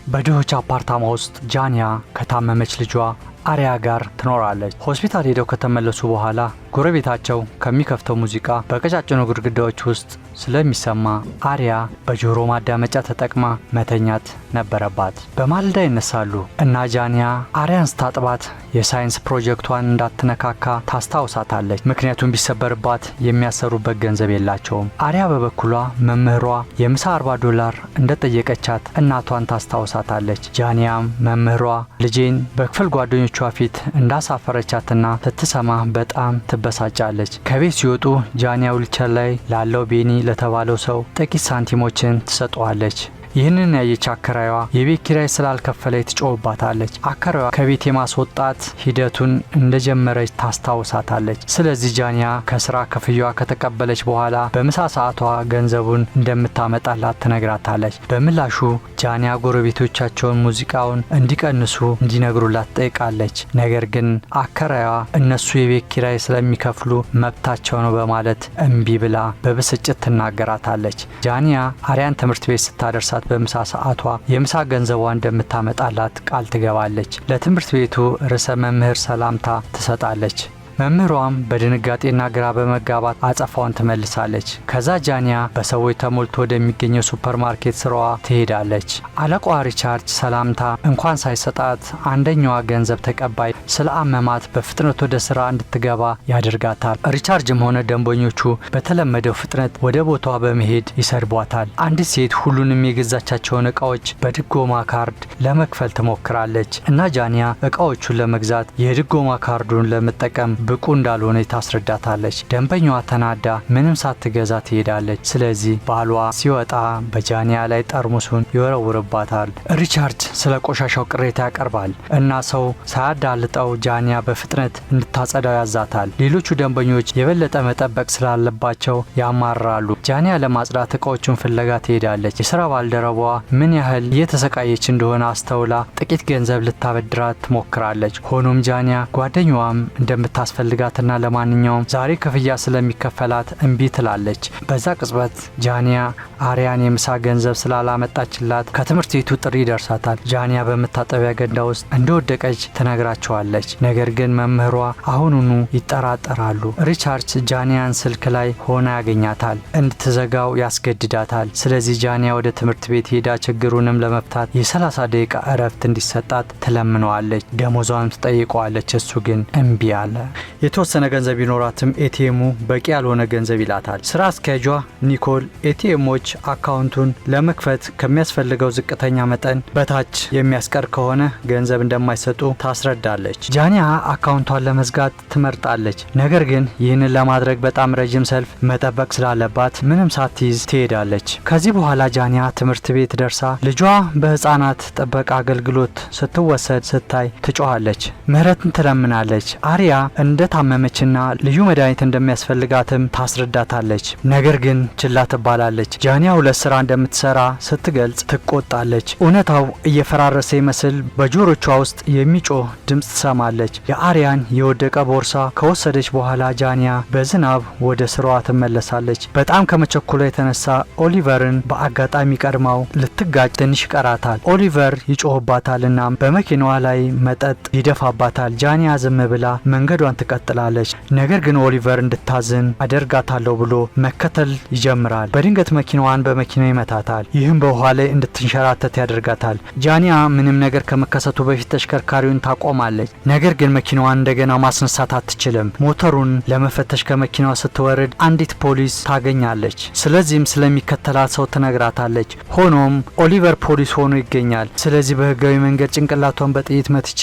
በድሆች አፓርታማ ውስጥ ጃንያ ከታመመች ልጇ አሪያ ጋር ትኖራለች። ሆስፒታል ሄደው ከተመለሱ በኋላ ጎረቤታቸው ከሚከፍተው ሙዚቃ በቀጫጭኑ ግድግዳዎች ውስጥ ስለሚሰማ አሪያ በጆሮ ማዳመጫ ተጠቅማ መተኛት ነበረባት። በማለዳ ይነሳሉ እና ጃንያ አሪያን ስታጥባት የሳይንስ ፕሮጀክቷን እንዳትነካካ ታስታውሳታለች። ምክንያቱም ቢሰበርባት የሚያሰሩበት ገንዘብ የላቸውም። አሪያ በበኩሏ መምህሯ የምሳ 40 ዶላር እንደጠየቀቻት እናቷን ታስታውሳታለች። ጃንያም መምህሯ ልጄን በክፍል ጓደኞቿ ፊት እንዳሳፈረቻትና ስትሰማ በጣም ትበሳጫለች። ከቤት ሲወጡ ጃንያ ዊልቸር ላይ ላለው ቤኒ ለተባለው ሰው ጥቂት ሳንቲሞችን ትሰጠዋለች። ይህንን ያየች አከራይዋ የቤት ኪራይ ስላልከፈለች ትጮህባታለች። አከራይዋ ከቤት የማስወጣት ሂደቱን እንደጀመረች ታስታውሳታለች። ስለዚህ ጃንያ ከስራ ክፍያዋ ከተቀበለች በኋላ በምሳ ሰዓቷ ገንዘቡን እንደምታመጣላት ትነግራታለች። በምላሹ ጃንያ ጎረቤቶቻቸውን ሙዚቃውን እንዲቀንሱ እንዲነግሩላት ትጠይቃለች። ነገር ግን አከራይዋ እነሱ የቤት ኪራይ ስለሚከፍሉ መብታቸው ነው በማለት እምቢ ብላ በብስጭት ትናገራታለች። ጃንያ አሪያን ትምህርት ቤት ስታደርሳት በምሳ ሰዓቷ የምሳ ገንዘቧ እንደምታመጣላት ቃል ትገባለች። ለትምህርት ቤቱ ርዕሰ መምህር ሰላምታ ትሰጣለች። መምህሯም በድንጋጤና ግራ በመጋባት አጸፋውን ትመልሳለች። ከዛ ጃንያ በሰዎች ተሞልቶ ወደሚገኘው ሱፐርማርኬት ስራዋ ትሄዳለች። አለቃዋ ሪቻርድ ሰላምታ እንኳን ሳይሰጣት አንደኛዋ ገንዘብ ተቀባይ ስለ አመማት በፍጥነት ወደ ስራ እንድትገባ ያደርጋታል። ሪቻርድም ሆነ ደንበኞቹ በተለመደው ፍጥነት ወደ ቦታዋ በመሄድ ይሰድቧታል። አንዲት ሴት ሁሉንም የገዛቻቸውን እቃዎች በድጎማ ካርድ ለመክፈል ትሞክራለች እና ጃንያ እቃዎቹን ለመግዛት የድጎማ ካርዱን ለመጠቀም ብቁ እንዳልሆነ ታስረዳታለች። ደንበኛዋ ተናዳ ምንም ሳትገዛ ትሄዳለች። ስለዚህ ባሏ ሲወጣ በጃንያ ላይ ጠርሙሱን ይወረውርባታል። ሪቻርድ ስለ ቆሻሻው ቅሬታ ያቀርባል እና ሰው ሳያዳልጠው ጃንያ በፍጥነት እንድታጸዳው ያዛታል። ሌሎቹ ደንበኞች የበለጠ መጠበቅ ስላለባቸው ያማርራሉ። ጃንያ ለማጽዳት እቃዎቹን ፍለጋ ትሄዳለች። የስራ ባልደረቧ ምን ያህል እየተሰቃየች እንደሆነ አስተውላ ጥቂት ገንዘብ ልታበድራት ትሞክራለች። ሆኖም ጃንያ ጓደኛዋም እንደምታስፈልጋትና ለማንኛውም ዛሬ ክፍያ ስለሚከፈላት እምቢ ትላለች። በዛ ቅጽበት ጃንያ አሪያን የምሳ ገንዘብ ስላላመጣችላት ከትምህርት ቤቱ ጥሪ ይደርሳታል። ጃንያ በመታጠቢያ ገንዳ ውስጥ እንደወደቀች ትነግራቸዋለች። ነገር ግን መምህሯ አሁኑኑ ይጠራጠራሉ። ሪቻርድ ጃንያን ስልክ ላይ ሆና ያገኛታል። እንድትዘጋው ያስገድዳታል። ስለዚህ ጃንያ ወደ ትምህርት ቤት ሄዳ ችግሩንም ለመፍታት የ30 ደቂቃ እረፍት እንዲሰጣት ትለምነዋለች። ደሞዟንም ትጠይቀዋለች። እሱ ግን እምቢ አለ። የተወሰነ ገንዘብ ቢኖራትም ኤቲኤሙ በቂ ያልሆነ ገንዘብ ይላታል። ስራ አስኪያጇ ኒኮል ኤቲኤሞች አካውንቱን ለመክፈት ከሚያስፈልገው ዝቅተኛ መጠን በታች የሚያስቀር ከሆነ ገንዘብ እንደማይሰጡ ታስረዳለች። ጃንያ አካውንቷን ለመዝጋት ትመርጣለች። ነገር ግን ይህንን ለማድረግ በጣም ረጅም ሰልፍ መጠበቅ ስላለባት ምንም ሳትይዝ ትሄዳለች። ከዚህ በኋላ ጃንያ ትምህርት ቤት ደርሳ ልጇ በህፃናት ጥበቃ አገልግሎት ስትወሰድ ስታይ ትጮኻለች። ምህረትን ትለምናለች። አሪያ እንደታመመችና ልዩ መድኃኒት እንደሚያስፈልጋትም ታስረዳታለች። ነገር ግን ችላ ትባላለች። ጃንያ ሁለት ስራ እንደምትሰራ ስትገልጽ ትቆጣለች። እውነታው እየፈራረሰ ይመስል በጆሮቿ ውስጥ የሚጮህ ድምፅ ትሰማለች። የአሪያን የወደቀ ቦርሳ ከወሰደች በኋላ ጃንያ በዝናብ ወደ ስራዋ ትመለሳለች። በጣም ከመቸኮሏ የተነሳ ኦሊቨርን በአጋጣሚ ቀድማው ልትጋጭ ትንሽ ይቀራታል። ኦሊቨር ይጮህባታልና በመኪናዋ ላይ መጠጥ ይደፋባታል። ጃንያ ዝም ብላ መንገዷን ትቀጥላለች። ነገር ግን ኦሊቨር እንድታዝን አደርጋታለሁ ብሎ መከተል ይጀምራል። በድንገት መኪናዋን በመኪና ይመታታል። ይህም በውሃ ላይ እንድትንሸራተት ያደርጋታል። ጃንያ ምንም ነገር ከመከሰቱ በፊት ተሽከርካሪውን ታቆማለች። ነገር ግን መኪናዋን እንደገና ማስነሳት አትችልም። ሞተሩን ለመፈተሽ ከመኪናዋ ስትወርድ አንዲት ፖሊስ ታገኛለች። ስለዚህም ስለሚከተላት ሰው ትነግራታለች። ሆኖም ኦሊቨር ፖሊስ ሆኖ ይገኛል። ስለዚህ በህጋዊ መንገድ ጭንቅላቷን በጥይት መትቼ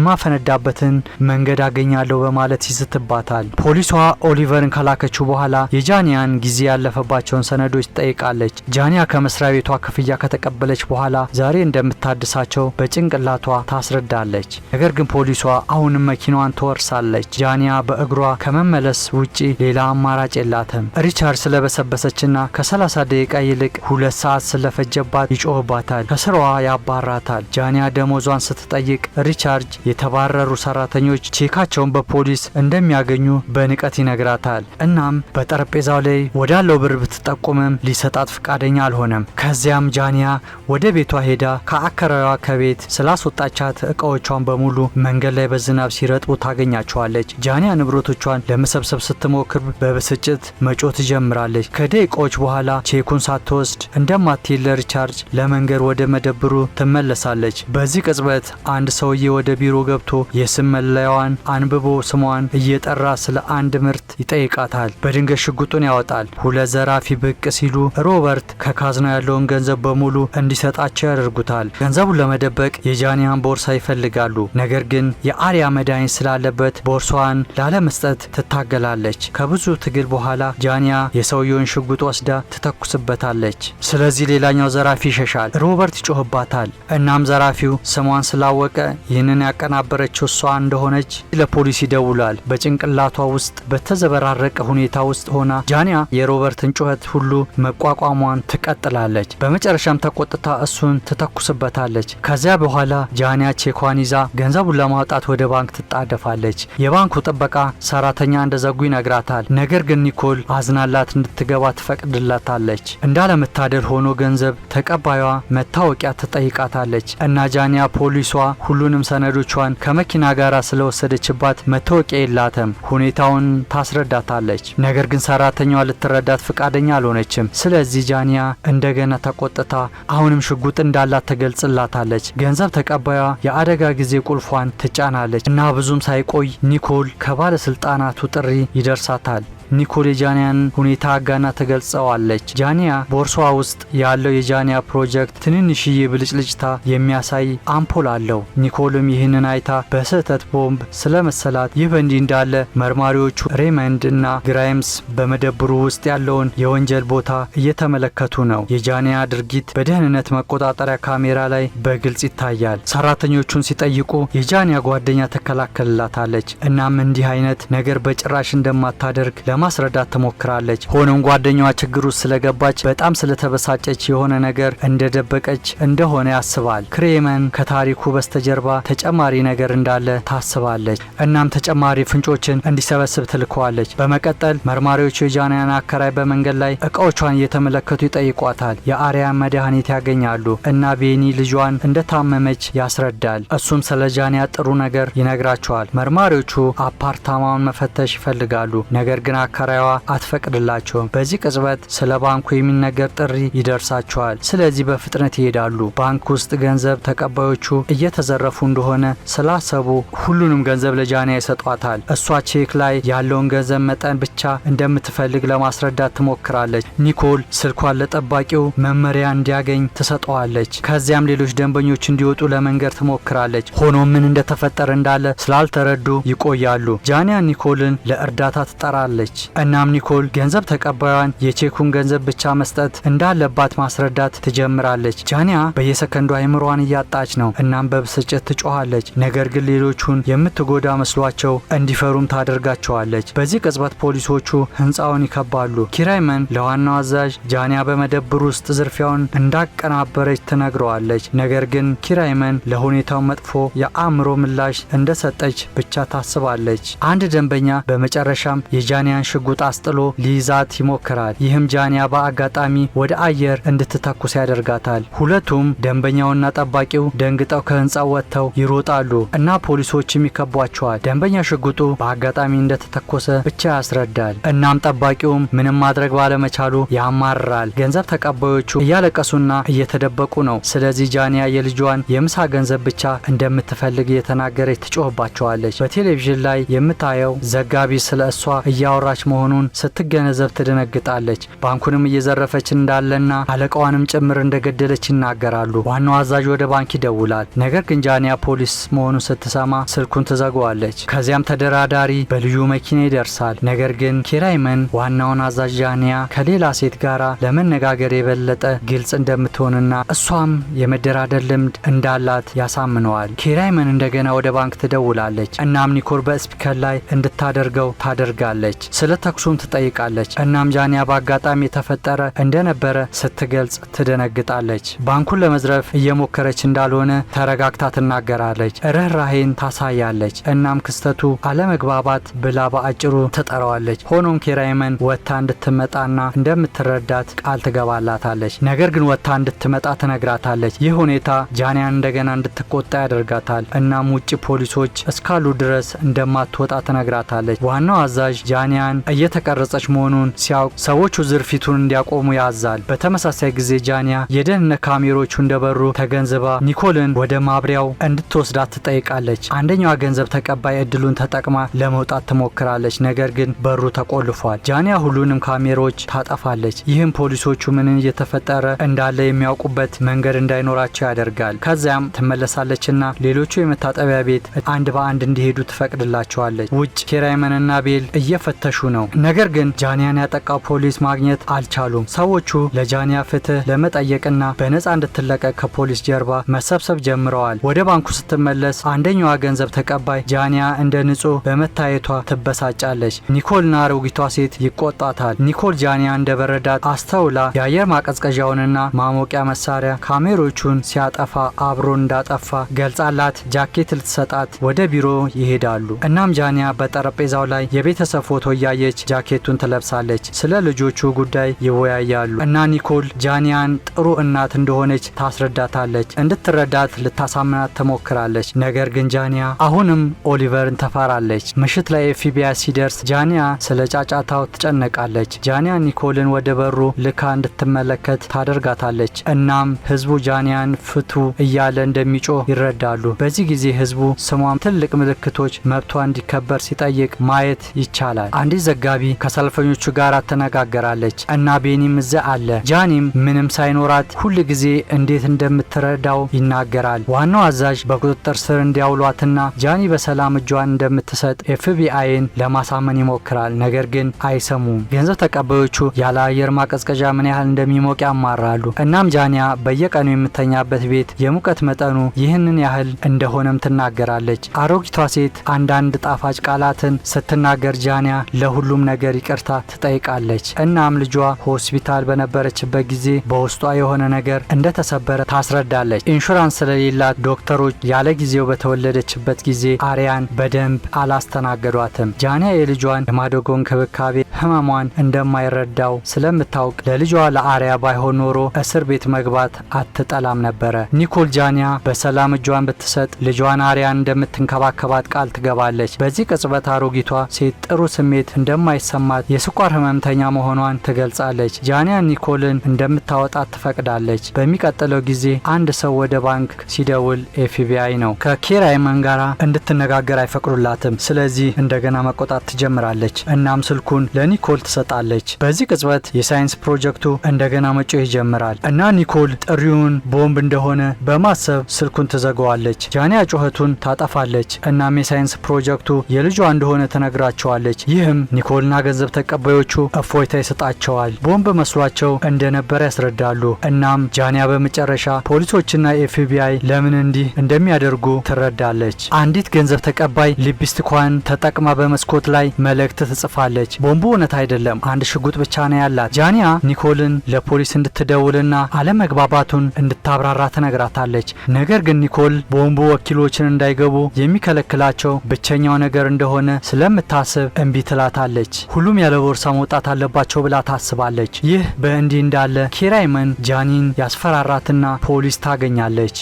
የማፈነዳበትን መንገድ አገኛለሁ በማለት ይዝትባታል። ፖሊሷ ኦሊቨርን ከላከችው በኋላ የጃንያን ጊዜ ያለፈባቸውን ሰነዶች ትጠይቃለች። ጃንያ ከመስሪያ ቤቷ ክፍያ ከተቀበለች በኋላ ዛሬ እንደምታድሳቸው በጭንቅላቷ ታስረዳለች። ነገር ግን ፖሊሷ አሁንም መኪናዋን ትወርሳለች። ጃንያ በእግሯ ከመመለስ ውጪ ሌላ አማራጭ የላትም። ሪቻርድ ስለበሰበሰችና ከ30 ደቂቃ ይልቅ 2 ሰዓት ስለፈጀባት ይጮህባታል። ከስራዋ ያባራታል። ጃንያ ደሞዟን ስትጠይቅ ሪቻርድ የተባረሩ ሰራተኞች ቼካቸውን በፖሊስ ፖሊስ እንደሚያገኙ በንቀት ይነግራታል። እናም በጠረጴዛው ላይ ወዳለው ብር ብትጠቁምም ሊሰጣት ፈቃደኛ አልሆነም። ከዚያም ጃንያ ወደ ቤቷ ሄዳ ከአከራይዋ ከቤት ስላስወጣቻት እቃዎቿን በሙሉ መንገድ ላይ በዝናብ ሲረጥቡ ታገኛቸዋለች። ጃንያ ንብረቶቿን ለመሰብሰብ ስትሞክር በብስጭት መጮህ ትጀምራለች። ከደቂቃዎች በኋላ ቼኩን ሳትወስድ እንደማትሄድ ለሪቻርድ ለመንገር ወደ መደብሩ ትመለሳለች። በዚህ ቅጽበት አንድ ሰውዬ ወደ ቢሮ ገብቶ የስም መለያዋን አንብቦ ስሟን እየጠራ ስለ አንድ ምርት ይጠይቃታል። በድንገት ሽጉጡን ያወጣል። ሁለት ዘራፊ ብቅ ሲሉ ሮበርት ከካዝናው ያለውን ገንዘብ በሙሉ እንዲሰጣቸው ያደርጉታል። ገንዘቡን ለመደበቅ የጃንያን ቦርሳ ይፈልጋሉ። ነገር ግን የአሪያ መድኃኒት ስላለበት ቦርሳዋን ላለመስጠት ትታገላለች። ከብዙ ትግል በኋላ ጃንያ የሰውየውን ሽጉጥ ወስዳ ትተኩስበታለች። ስለዚህ ሌላኛው ዘራፊ ይሸሻል። ሮበርት ይጮህባታል። እናም ዘራፊው ስሟን ስላወቀ ይህንን ያቀናበረችው እሷ እንደሆነች ለፖሊስ ይደውላል። በጭንቅላቷ ውስጥ በተዘበራረቀ ሁኔታ ውስጥ ሆና ጃንያ የሮበርትን ጩኸት ሁሉ መቋቋሟን ትቀጥላለች። በመጨረሻም ተቆጥታ እሱን ትተኩስበታለች። ከዚያ በኋላ ጃንያ ቼኳን ይዛ ገንዘቡን ለማውጣት ወደ ባንክ ትጣደፋለች። የባንኩ ጥበቃ ሰራተኛ እንደዘጉ ይነግራታል። ነገር ግን ኒኮል አዝናላት እንድትገባ ትፈቅድላታለች። እንዳለመታደል ሆኖ ገንዘብ ተቀባዩዋ መታወቂያ ትጠይቃታለች እና ጃንያ ፖሊሷ ሁሉንም ሰነዶቿን ከመኪና ጋር ስለወሰደችባት መታወቂያ የላትም። ሁኔታውን ታስረዳታለች። ነገር ግን ሰራተኛዋ ልትረዳት ፈቃደኛ አልሆነችም። ስለዚህ ጃንያ እንደገና ተቆጥታ አሁንም ሽጉጥ እንዳላት ትገልጽላታለች። ገንዘብ ተቀባዩዋ የአደጋ ጊዜ ቁልፏን ትጫናለች እና ብዙም ሳይቆይ ኒኮል ከባለስልጣናቱ ጥሪ ይደርሳታል። ኒኮል የጃንያን ሁኔታ አጋና ትገልጸዋለች። ጃንያ ቦርሷ ውስጥ ያለው የጃንያ ፕሮጀክት ትንንሽዬ ብልጭልጭታ የሚያሳይ አምፖል አለው። ኒኮልም ይህንን አይታ በስህተት ቦምብ ስለመሰላት፣ ይህ በእንዲህ እንዳለ መርማሪዎቹ ሬመንድ እና ግራይምስ በመደብሩ ውስጥ ያለውን የወንጀል ቦታ እየተመለከቱ ነው። የጃንያ ድርጊት በደህንነት መቆጣጠሪያ ካሜራ ላይ በግልጽ ይታያል። ሰራተኞቹን ሲጠይቁ የጃንያ ጓደኛ ትከላከልላታለች። እናም እንዲህ አይነት ነገር በጭራሽ እንደማታደርግ ለማስረዳት ትሞክራለች። ሆኖም ጓደኛዋ ችግር ውስጥ ስለገባች በጣም ስለተበሳጨች የሆነ ነገር እንደደበቀች እንደሆነ ያስባል። ክሬመን ከታሪኩ በስተጀርባ ተጨማሪ ነገር እንዳለ ታስባለች። እናም ተጨማሪ ፍንጮችን እንዲሰበስብ ትልከዋለች። በመቀጠል መርማሪዎቹ የጃንያን አከራይ በመንገድ ላይ እቃዎቿን እየተመለከቱ ይጠይቋታል። የአርያን መድኃኒት ያገኛሉ እና ቤኒ ልጇን እንደታመመች ያስረዳል። እሱም ስለ ጃንያ ጥሩ ነገር ይነግራቸዋል። መርማሪዎቹ አፓርታማውን መፈተሽ ይፈልጋሉ፣ ነገር ግን አከራይዋ አትፈቅድላቸውም። በዚህ ቅጽበት ስለ ባንኩ የሚነገር ጥሪ ይደርሳቸዋል። ስለዚህ በፍጥነት ይሄዳሉ። ባንክ ውስጥ ገንዘብ ተቀባዮቹ እየተዘረፉ እንደሆነ ስላሰቡ ሁሉንም ገንዘብ ለጃንያ ይሰጧታል። እሷ ቼክ ላይ ያለውን ገንዘብ መጠን ብቻ እንደምትፈልግ ለማስረዳት ትሞክራለች። ኒኮል ስልኳን ለጠባቂው መመሪያ እንዲያገኝ ትሰጠዋለች። ከዚያም ሌሎች ደንበኞች እንዲወጡ ለመንገር ትሞክራለች። ሆኖም ምን እንደተፈጠረ እንዳለ ስላልተረዱ ይቆያሉ። ጃንያ ኒኮልን ለእርዳታ ትጠራለች። እናም ኒኮል ገንዘብ ተቀባዩን የቼኩን ገንዘብ ብቻ መስጠት እንዳለባት ማስረዳት ትጀምራለች። ጃንያ በየሰከንዱ አይምሯን እያጣች ነው። እናም በብስጭት ትጮኻለች። ነገር ግን ሌሎቹን የምትጎዳ መስሏቸው እንዲፈሩም ታደርጋቸዋለች። በዚህ ቅጽበት ፖሊሶቹ ህንፃውን ይከባሉ። ኪራይመን ለዋናው አዛዥ ጃንያ በመደብር ውስጥ ዝርፊያውን እንዳቀናበረች ትነግረዋለች። ነገር ግን ኪራይመን ለሁኔታው መጥፎ የአእምሮ ምላሽ እንደሰጠች ብቻ ታስባለች። አንድ ደንበኛ በመጨረሻም የጃንያን ሽጉጥ አስጥሎ ሊይዛት ይሞክራል። ይህም ጃንያ በአጋጣሚ ወደ አየር እንድትተኩስ ያደርጋታል። ሁለቱም ደንበኛውና ጠባቂው ደንግጠው ከህንፃው ወጥተው ይሮጣሉ እና ፖሊሶችም ይከቧቸዋል። ደንበኛ ሽጉጡ በአጋጣሚ እንደተተኮሰ ብቻ ያስረዳል። እናም ጠባቂውም ምንም ማድረግ ባለመቻሉ ያማርራል። ገንዘብ ተቀባዮቹ እያለቀሱና እየተደበቁ ነው። ስለዚህ ጃንያ የልጇን የምሳ ገንዘብ ብቻ እንደምትፈልግ እየተናገረች ትጮህባቸዋለች። በቴሌቪዥን ላይ የምታየው ዘጋቢ ስለ እሷ እያወራች መሆኑን ስትገነዘብ ትደነግጣለች። ባንኩንም እየዘረፈች እንዳለና አለቃዋንም ጭምር እንደገደለች ይናገራሉ። ዋናው አዛዥ ወደ ባንክ ይደውላል። ነገር ግን ጃንያ ፖሊስ መሆኑን ስትሰማ ስልኩን ትዘጋዋለች። ከዚያም ተደራዳሪ በልዩ መኪና ይደርሳል። ነገር ግን ኪራይመን ዋናውን አዛዥ ጃንያ ከሌላ ሴት ጋራ ለመነጋገር የበለጠ ግልጽ እንደምትሆንና እሷም የመደራደር ልምድ እንዳላት ያሳምነዋል። ኪራይመን እንደገና ወደ ባንክ ትደውላለች። እናም ኒኮል በ speaker ላይ እንድታደርገው ታደርጋለች። ስለ ስለ ተኩሱም ትጠይቃለች። እናም ጃንያ በአጋጣሚ የተፈጠረ እንደነበረ ስትገልጽ ትደነግጣለች። ባንኩን ለመዝረፍ እየሞከረች እንዳልሆነ ተረጋግታ ትናገራለች። ርኅራሄን ታሳያለች። እናም ክስተቱ አለመግባባት ብላ በአጭሩ ትጠራዋለች። ሆኖም ኬራይመን ወጥታ እንድትመጣና እንደምትረዳት ቃል ትገባላታለች። ነገር ግን ወጥታ እንድትመጣ ትነግራታለች። ይህ ሁኔታ ጃንያን እንደገና እንድትቆጣ ያደርጋታል። እናም ውጭ ፖሊሶች እስካሉ ድረስ እንደማትወጣ ትነግራታለች። ዋናው አዛዥ ጃንያን እየተቀረጸች መሆኑን ሲያውቅ ሰዎቹ ዝርፊቱን እንዲያቆሙ ያዛል። በተመሳሳይ ጊዜ ጃንያ የደህንነት ካሜሮቹ እንደበሩ ተገንዝባ ኒኮልን ወደ ማብሪያው እንድትወስዳት ትጠይቃለች። አንደኛዋ ገንዘብ ተቀባይ እድሉን ተጠቅማ ለመውጣት ትሞክራለች። ነገር ግን በሩ ተቆልፏል። ጃንያ ሁሉንም ካሜሮች ታጠፋለች። ይህም ፖሊሶቹ ምን እየተፈጠረ እንዳለ የሚያውቁበት መንገድ እንዳይኖራቸው ያደርጋል። ከዚያም ትመለሳለችና ሌሎቹ የመታጠቢያ ቤት አንድ በአንድ እንዲሄዱ ትፈቅድላቸዋለች። ውጭ ኬራይመንና ቤል እየፈተሹ ነው። ነገር ግን ጃንያን ያጠቃው ፖሊስ ማግኘት አልቻሉም። ሰዎቹ ለጃንያ ፍትህ ለመጠየቅና በነፃ እንድትለቀቅ ከፖሊስ ጀርባ መሰብሰብ ጀምረዋል። ወደ ባንኩ ስትመለስ አንደኛዋ ገንዘብ ተቀባይ ጃንያ እንደ ንጹህ በመታየቷ ትበሳጫለች። ኒኮልና አሮጊቷ ሴት ይቆጣታል። ኒኮል ጃንያ እንደበረዳት አስተውላ የአየር ማቀዝቀዣውንና ማሞቂያ መሳሪያ ካሜሮቹን ሲያጠፋ አብሮ እንዳጠፋ ገልጻላት ጃኬት ልትሰጣት ወደ ቢሮ ይሄዳሉ። እናም ጃንያ በጠረጴዛው ላይ የቤተሰብ ፎቶ እያየች ጃኬቱን ትለብሳለች። ስለ ልጆቹ ጉዳይ ይወያያሉ እና ኒኮል ጃንያን ጥሩ እናት እንደሆነች ታስረዳታለች። እንድትረዳት ልታሳምናት ትሞክራለች። ነገር ግን ጃንያ አሁንም ኦሊቨርን ትፈራለች። ምሽት ላይ ኤፍቢአይ ሲደርስ ጃንያ ስለ ጫጫታው ትጨነቃለች። ጃንያ ኒኮልን ወደ በሩ ልካ እንድትመለከት ታደርጋታለች። እናም ህዝቡ ጃንያን ፍቱ እያለ እንደሚጮህ ይረዳሉ። በዚህ ጊዜ ህዝቡ ስሟም ትልቅ ምልክቶች መብቷ እንዲከበር ሲጠይቅ ማየት ይቻላል። አንዲት ዘጋቢ ከሰልፈኞቹ ጋር ትነጋገራለች እና ቤኒም እዚያ አለ። ጃኒም ምንም ሳይኖራት ሁል ጊዜ እንዴት እንደምትረዳው ይናገራል። ዋናው አዛዥ በቁጥጥር ስር እንዲያውሏትና ጃኒ በሰላም እጇን እንደምትሰጥ ኤፍቢአይን ለማሳመን ይሞክራል። ነገር ግን አይሰሙም። ገንዘብ ተቀባዮቹ ያለ አየር ማቀዝቀዣ ምን ያህል እንደሚሞቅ ያማራሉ። እናም ጃንያ በየቀኑ የምተኛበት ቤት የሙቀት መጠኑ ይህንን ያህል እንደሆነም ትናገራለች። አሮጊቷ ሴት አንዳንድ ጣፋጭ ቃላትን ስትናገር ጃንያ ለሁሉም ነገር ይቅርታ ትጠይቃለች። እናም ልጇ ሆስፒታል በነበረችበት ጊዜ በውስጧ የሆነ ነገር እንደተሰበረ ታስረዳለች። ኢንሹራንስ ስለሌላት ዶክተሮች ያለ ጊዜው በተወለደችበት ጊዜ አሪያን በደንብ አላስተናገዷትም። ጃንያ የልጇን የማደጎ እንክብካቤ ህመሟን እንደማይረዳው ስለምታውቅ ለልጇ ለአሪያ ባይሆን ኖሮ እስር ቤት መግባት አትጠላም ነበረ። ኒኮል ጃንያ በሰላም እጇን ብትሰጥ ልጇን አሪያን እንደምትንከባከባት ቃል ትገባለች። በዚህ ቅጽበት አሮጊቷ ሴት ጥሩ ስሜት እንደማይሰማት የስኳር ህመምተኛ መሆኗን ትገልጻለች። ጃንያ ኒኮልን እንደምታወጣት ትፈቅዳለች። በሚቀጥለው ጊዜ አንድ ሰው ወደ ባንክ ሲደውል ኤፍቢአይ ነው። ከኬራይመን ጋር እንድትነጋገር አይፈቅዱላትም። ስለዚህ እንደገና መቆጣት ትጀምራለች። እናም ስልኩን ለኒኮል ትሰጣለች። በዚህ ቅጽበት የሳይንስ ፕሮጀክቱ እንደገና መጮህ ይጀምራል እና ኒኮል ጥሪውን ቦምብ እንደሆነ በማሰብ ስልኩን ትዘጋዋለች። ጃንያ ጩኸቱን ታጠፋለች። እናም የሳይንስ ፕሮጀክቱ የልጇ እንደሆነ ትነግራቸዋለች። ይህም ኒኮልና ገንዘብ ተቀባዮቹ እፎይታ ይሰጣቸዋል። ቦምብ መስሏቸው እንደነበረ ያስረዳሉ። እናም ጃንያ በመጨረሻ ፖሊሶችና ኤፍቢአይ ለምን እንዲህ እንደሚያደርጉ ትረዳለች። አንዲት ገንዘብ ተቀባይ ሊፕስቲኳን ተጠቅማ በመስኮት ላይ መልእክት ትጽፋለች። ቦምቡ እውነት አይደለም፣ አንድ ሽጉጥ ብቻ ነው ያላት። ጃንያ ኒኮልን ለፖሊስ እንድትደውልና አለመግባባቱን እንድታብራራ ትነግራታለች። ነገር ግን ኒኮል ቦምቡ ወኪሎችን እንዳይገቡ የሚከለክላቸው ብቸኛው ነገር እንደሆነ ስለምታስብ እምቢ ትላታለች። ሁሉም ያለ ቦርሳ መውጣት አለባቸው ብላ ታስባለች። ይህ በእንዲህ እንዳለ ኬራይመን ጃኒን ያስፈራራትና ፖሊስ ታገኛለች።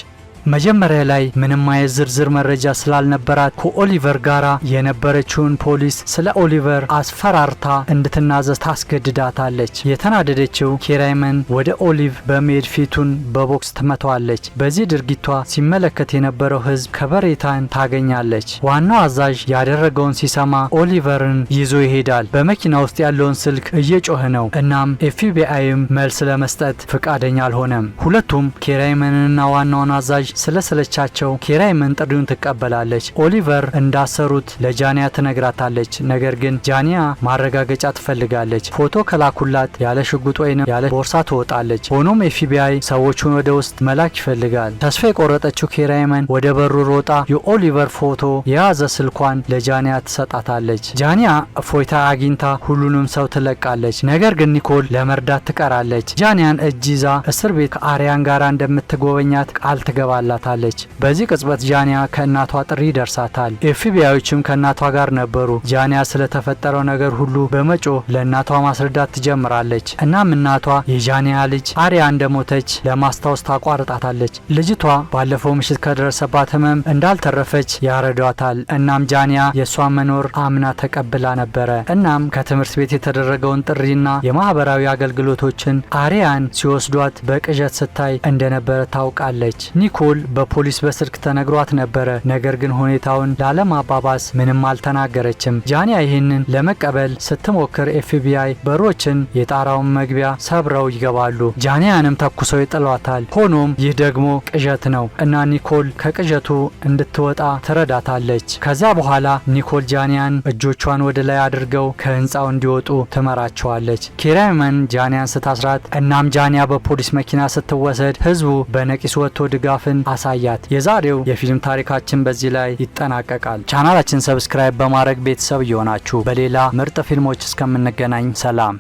መጀመሪያ ላይ ምንም አይነት ዝርዝር መረጃ ስላልነበራት ከኦሊቨር ጋራ የነበረችውን ፖሊስ ስለ ኦሊቨር አስፈራርታ እንድትናዘዝ ታስገድዳታለች። የተናደደችው ኬራይመን ወደ ኦሊቭ በመሄድ ፊቱን በቦክስ ትመታዋለች። በዚህ ድርጊቷ ሲመለከት የነበረው ሕዝብ ከበሬታን ታገኛለች። ዋናው አዛዥ ያደረገውን ሲሰማ ኦሊቨርን ይዞ ይሄዳል። በመኪና ውስጥ ያለውን ስልክ እየጮኸ ነው። እናም ኤፍቢአይም መልስ ለመስጠት ፍቃደኛ አልሆነም። ሁለቱም ኬራይመንንና ዋናውን አዛዥ ስለሰለቻቸው ኬራይመን ጥሪውን ትቀበላለች። ኦሊቨር እንዳሰሩት ለጃንያ ትነግራታለች። ነገር ግን ጃንያ ማረጋገጫ ትፈልጋለች። ፎቶ ከላኩላት ያለ ሽጉጥ ወይንም ያለ ቦርሳ ትወጣለች። ሆኖም ኤፍቢአይ ሰዎቹን ወደ ውስጥ መላክ ይፈልጋል። ተስፋ የቆረጠችው ኬራይመን ወደ በሩ ሮጣ የኦሊቨር ፎቶ የያዘ ስልኳን ለጃንያ ትሰጣታለች። ጃንያ እፎይታ አግኝታ ሁሉንም ሰው ትለቃለች። ነገር ግን ኒኮል ለመርዳት ትቀራለች። ጃንያን እጅ ይዛ እስር ቤት ከአርያን ጋር እንደምትጎበኛት ቃል ትገባላታለች። በዚህ ቅጽበት ጃንያ ከእናቷ ጥሪ ይደርሳታል። ኤፍቢአዮችም ከእናቷ ጋር ነበሩ። ጃንያ ስለተፈጠረው ነገር ሁሉ በመጮህ ለእናቷ ማስረዳት ትጀምራለች። እናም እናቷ የጃንያ ልጅ አሪያ እንደሞተች ለማስታወስ ታቋርጣታለች። ልጅቷ ባለፈው ምሽት ከደረሰባት ህመም እንዳልተረፈች ያረዷታል። እናም ጃንያ የእሷ መኖር አምና ተቀብላ ነበረ። እናም ከትምህርት ቤት የተደረገውን ጥሪና የማህበራዊ አገልግሎቶችን አሪያን ሲወስዷት በቅዠት ስታይ እንደነበረ ታውቃለች። ኒኮል በፖሊስ በስልክ ተነግሯት ነበረ። ነገር ግን ሁኔታውን ላለማባባስ ምንም አልተናገረችም። ጃንያ ይህንን ለመቀበል ስትሞክር ኤፍቢአይ በሮችን የጣራውን መግቢያ ሰብረው ይገባሉ። ጃንያንም ተኩሰው ይጥሏታል። ሆኖም ይህ ደግሞ ቅዠት ነው እና ኒኮል ከቅዠቱ እንድትወጣ ትረዳታለች። ከዚያ በኋላ ኒኮል ጃንያን እጆቿን ወደ ላይ አድርገው ከህንፃው እንዲወጡ ትመራቸዋለች። ኬራይመን ጃንያን ስታስራት እናም ጃንያ በፖሊስ መኪና ስትወሰድ ህዝቡ በነቂስ ወጥቶ ድጋፍን አሳያት። የዛሬው የፊልም ታሪካችን በዚህ ላይ ይጠናቀቃል። ቻናላችን subscribe በማድረግ ቤተሰብ እየሆናችሁ በሌላ ምርጥ ፊልሞች እስከምንገናኝ ሰላም።